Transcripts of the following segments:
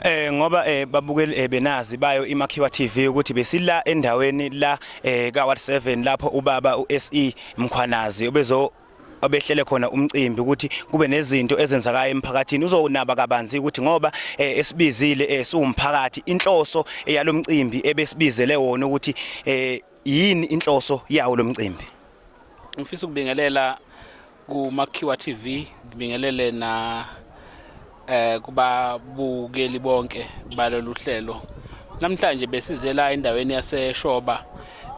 Ngoba babukeli benazi bayo iMakhiwa TV ukuthi besila endaweni la ka Ward 7 lapho ubaba uSE Mkhwanazi obezo obehlele khona umcimbi ukuthi kube nezinto ezenzakayo emphakathini. Uzonaba kabanzi ukuthi ngoba esibizile siwumphakathi, inhloso yalomcimbi ebesibizele wona ukuthi yini inhloso yawo lomcimbi. Ngifisa ukubingelela kuMakhiwa TV, ngibingelele na kubabukeli bonke balolu hlelo. Namhlanje besizela endaweni yaseShoba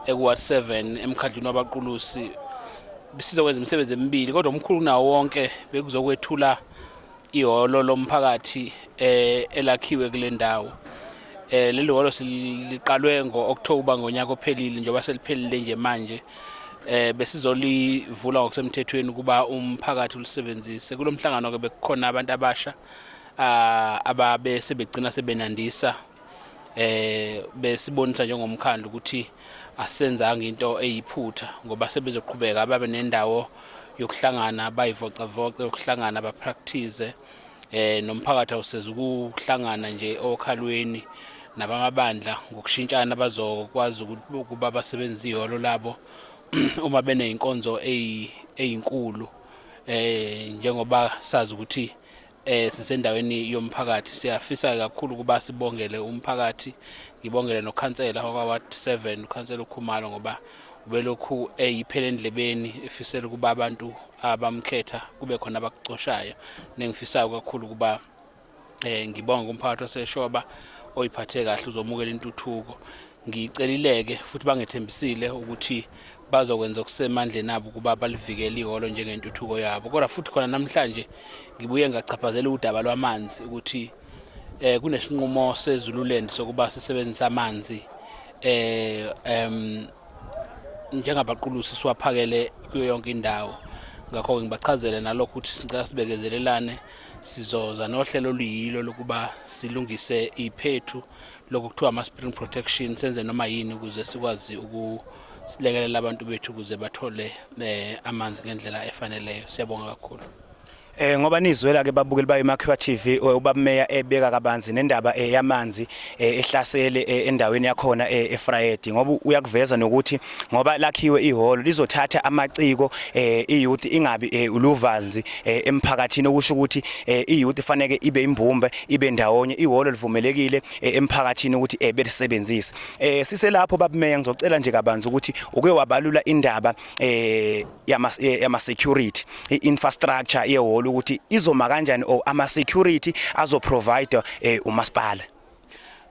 ekuWard 7 emkhandlwini wabaQulusi. Besizokwenza imisebenzi emibili, kodwa omkhulu kunawo wonke bekuzokwethula ihholo lomphakathi elakhiwe kule ndawo. Leli hholo siliqalwe ngo-October ngonyaka ophelile, njengoba seliphelile nje manje besizolivula ngokusemthethweni ukuba umphakathi ulisebenzise. Kulo mhlangano ke bekukhona abantu abasha ababe sebegcina sebenandisa, besibonisa njengomkhandlu ukuthi asenzanga into eyiphutha, ngoba sebezoqhubeka babe nendawo yokuhlangana, bayivocavoce, yokuhlangana bapractice, nomphakathi awuseza ukuhlangana nje okhalweni nabamabandla ngokushintshana, bazokwazi ukuba basebenzise ihholo labo uma beneyinkonzo eyinkulu, njengoba sazi ukuthi sisendaweni yomphakathi. Siyafisa kakhulu ukuba sibongele umphakathi, ngibongele nokhansela wakwa Ward 7, ukhansela uKhumalo, ngoba ubelokhu eyiphele endlebeni efisela ukuba abantu abamkhetha kube khona abakucoshayo. Nengifisayo kakhulu ukuba ngibonge kumphakathi waseShoba oyiphathe kahle, uzomukela intuthuko. Ngicelileke futhi bangethembisile ukuthi bazokwenza okusemandleni abo ukuba balivikele ihholo njengentuthuko yabo. Kodwa futhi khona namhlanje ngibuye ngachaphazela udaba lwamanzi, ukuthi kunesinqumo seZululand sokuba sisebenzise amanzi njengabaQulusi siwaphakele kuyo yonke indawo. Ngakho-ke ngibachazele nalokho ukuthi sicela sibekezelelane, sizoza nohlelo oluyilo lokuba silungise iphethu, lokhu kuthiwa ama-spring protection, senze noma yini ukuze sikwazi ukulekelela abantu bethu ukuze bathole amanzi ngendlela efaneleyo. Siyabonga kakhulu. Ngoba nizwela ke babukeli bayo Makhiwa TV, ubaba Meya ebeka kabanzi nendaba yamanzi ehlasele endaweni yakhona eFrayedi, ngoba uyakuveza nokuthi ngoba lakhiwe ihholo lizothatha amaciko, iyouth ingabi uluvanzi emphakathini, okusho ukuthi iyouth faneke ibe imbumbe, ibe ndawonye. Ihholo livumelekile emphakathini ukuthi belisebenzise. Siselapho baba Meya, ngizocela nje kabanzi ukuthi uke wabalula indaba yama security, i-infrastructure yehholo, ukuthi izoma kanjani or ama security azo provide umasipala.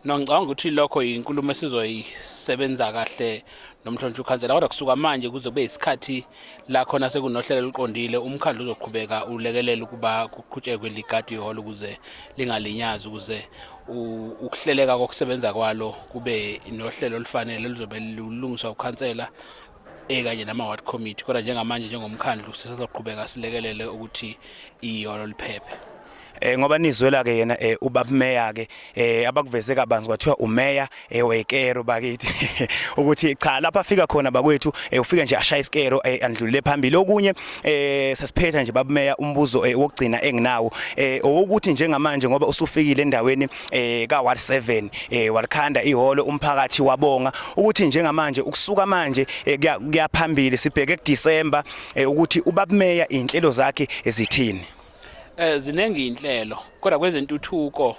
No, ngicabanga ukuthi lokho inkulumo esizoyisebenza kahle nomhlonishwa ukhansela, kodwa kusuka manje kuze kube isikhathi la khona sekunohlelo oluqondile, umkhandlu uzoqhubeka ulekelela ukuba kuqhutshekwe ligadi ihholo ukuze lingalinyazwa, ukuze ukuhleleka kokusebenza kwalo kube nohlelo olufanele luzobe lulungiswa ukhansela kanye nama-ward committee. Kodwa njengamanje njengomkhandlu sisazoqhubeka silekelele ukuthi ihholo liphephe. Ngoba nizwela ke yena ubaba Meya ke abakuveze kabanzi, kwathiwa umeya wekero bakithi, ukuthi cha, lapha afika khona bakwethu ufike nje ashaya isikero andlulile phambili. Okunye sesiphetha nje baba Meya, umbuzo wokugcina enginawo owokuthi njengamanje ngoba usufikile endaweni ka Ward 7, walikhanda ihholo, umphakathi wabonga, ukuthi njengamanje ukusuka manje kuya phambili, sibheke kuDecember, ukuthi ubaba Meya inhlelo zakhe zithini? Ziningi inhlelo, kodwa kwezentuthuko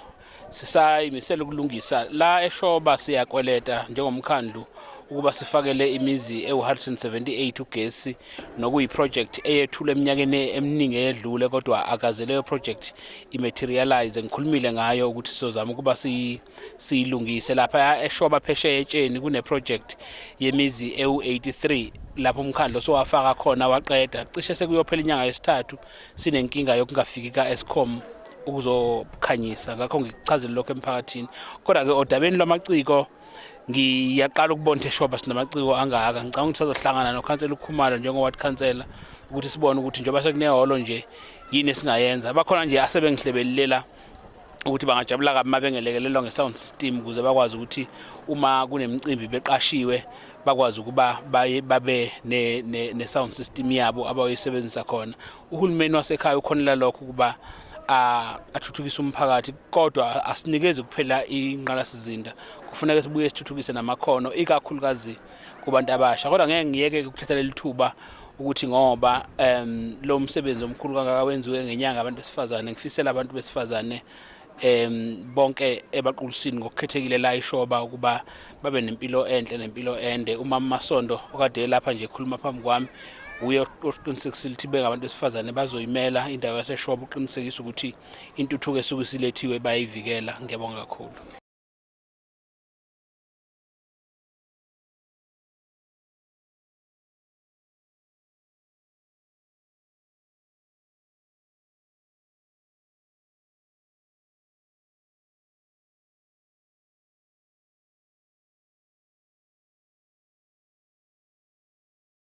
sisayimisela ukulungisa la eShoba. Siyakweleta njengomkhandlu ukuba sifakele imizi ewu-178 ugesi, nokuyi-project eyethulwe eminyakeni eminingi eyedlule, kodwa akaze leyo project imaterialize. Ngikhulumile ngayo ukuthi sizozama ukuba siyilungise. Lapha eShoba phesheya etsheni kune-project yemizi ewu-83 lapho umkhandlu osowafaka khona waqeda. Cishe sekuyophela inyanga yesithathu sinenkinga yokungafiki ka-Eskom ukuzokhanyisa, ngakho ngikuchazele lokho emphakathini. Kodwa-ke odabeni lwamaciko, ngiyaqala ukubona ukuthi eShoba sinamaciko angaka. Ngicabanga ukuthi sazohlangana nokhansela uKhumalo njengoward khansela ukuthi sibone ukuthi njengoba sekunehholo nje yini esingayenza. Bakhona nje asebengihlebelilela ukuthi bangajabula kabi uma bengelekelelwa nge-sound system, ukuze bakwazi ukuthi uma kunemicimbi beqashiwe bakwazi ukuba baye babe ne-sound system yabo abayoyisebenzisa khona. Uhulumeni wasekhaya ukhonela lokho ukuba Athuthukisa umphakathi, kodwa asinikezi kuphela ingqalasizinda, kufuneka sibuye sithuthukise namakhono, ikakhulukazi kubantu abasha. Kodwa ngeke ngiyeke ukuthatha leli thuba ukuthi ngoba lo msebenzi omkhulu kangaka wenziwe ngenyanga abantu besifazane, ngifisela abantu besifazane bonke ebaqulusini, ngokukhethekile la ishoba, ukuba babe nempilo enhle nempilo ende. Umama Masondo okade lapha nje ekhuluma phambi kwami uye oqinisekisile ukuthi bengabantu besifazane bazoyimela indawo yaseShoba, uqinisekisa ukuthi intuthuko esuke isilethiwe bayayivikela. Ngiyabonga kakhulu.